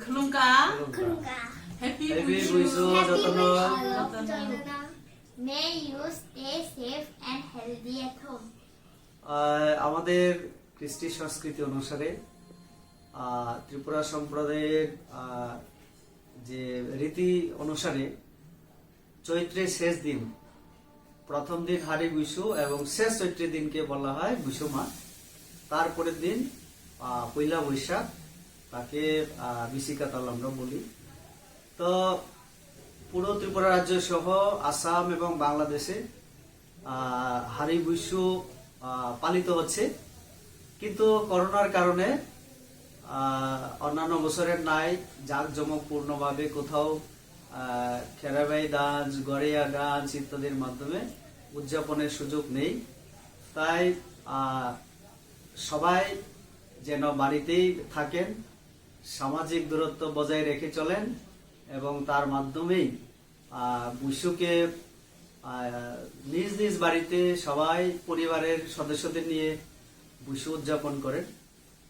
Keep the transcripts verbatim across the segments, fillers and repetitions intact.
Khulumkha. Khulumkha. Happy Happy Buisu. Buisu, Happy jotono. Buisu, jotono. May you stay safe and healthy at home. আহ, আমাদের কৃষ্টি সংস্কৃতি অনুসারে, আহ, ত্রিপুরা সম্প্রদায়ের, আহ, যে রীতি অনুসারে চৈত্রের শেষ দিন, প্রথম দিন হারি বুইসু এবং শেষ চৈত্রের দিনকে বলা হয় বুইসুমা। তারপরের দিন, আহ, পয়লা বৈশাখ, তাকে, আহ, বিশিকা তাল আমরা বলি। তো পুরো ত্রিপুরা রাজ্য সহ আসাম এবং বাংলাদেশে, আহ, হারি বুইসু, আহ, পালিত হচ্ছে, কিন্তু করোনার কারণে, আহ, অন্যান্য বছরের ন্যায় জাঁকজমকপূর্ণভাবে কোথাও, আহ, খেরাবাই ডান্স, গড়িয়া ডান্স ইত্যাদির মাধ্যমে উদযাপনের সুযোগ নেই। তাই, আহ, সবাই যেন বাড়িতেই থাকেন, সামাজিক দূরত্ব বজায় রেখে চলেন এবং তার মাধ্যমেই, আহ, বুইসুকে, আহ, নিজ নিজ বাড়িতে সবাই পরিবারের সদস্যদের নিয়ে বুইসু উদযাপন করেন।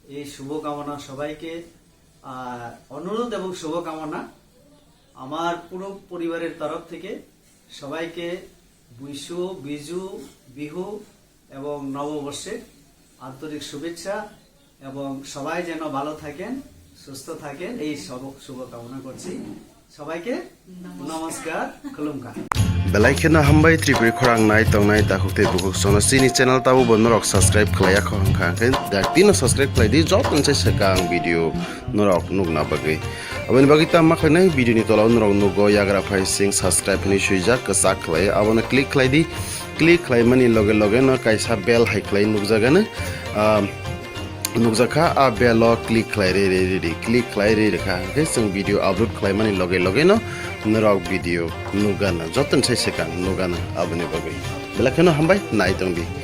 এই শুভকামনা সবাইকে, আহ, অনুরোধ এবং শুভকামনা আমার পুরো পরিবারের তরফ থেকে সবাইকে বুইসু, বিজু, বিহু এবং নববর্ষের আন্তরিক শুভেচ্ছা এবং সবাই যেন ভালো থাকেন, সুস্থ থাকেন, এই সব শুভকামনা করছি। সবাইকে নমস্কার, খুলুমকা। Belai kheno hambai Tripuri khorang nai tongnai takhuk tei bukhuk sono chini channel tabo bo norok subscribe khlai ya kho hwnkha hwnkhe da tino subscribe khlai di joto ni sai swkang video norok nukna bagwi. Aboni bagwi tamo khlainai video ni tola o norok nugo yagra phai sing subscribe hinwi swijak kwchak khlai abono click khlai di. Click khlaimani loge loge no kaisa bell hai khlai nukjagano, ah, nukjakha, a bell o click khlai re re re re, click khlai re re kha hwnkhe chwng video upload khlaimani loge loge no norok video nukgana, joto ni sai swkang nukgana aboni bagwi. Belai kheno hambai nai tongdi.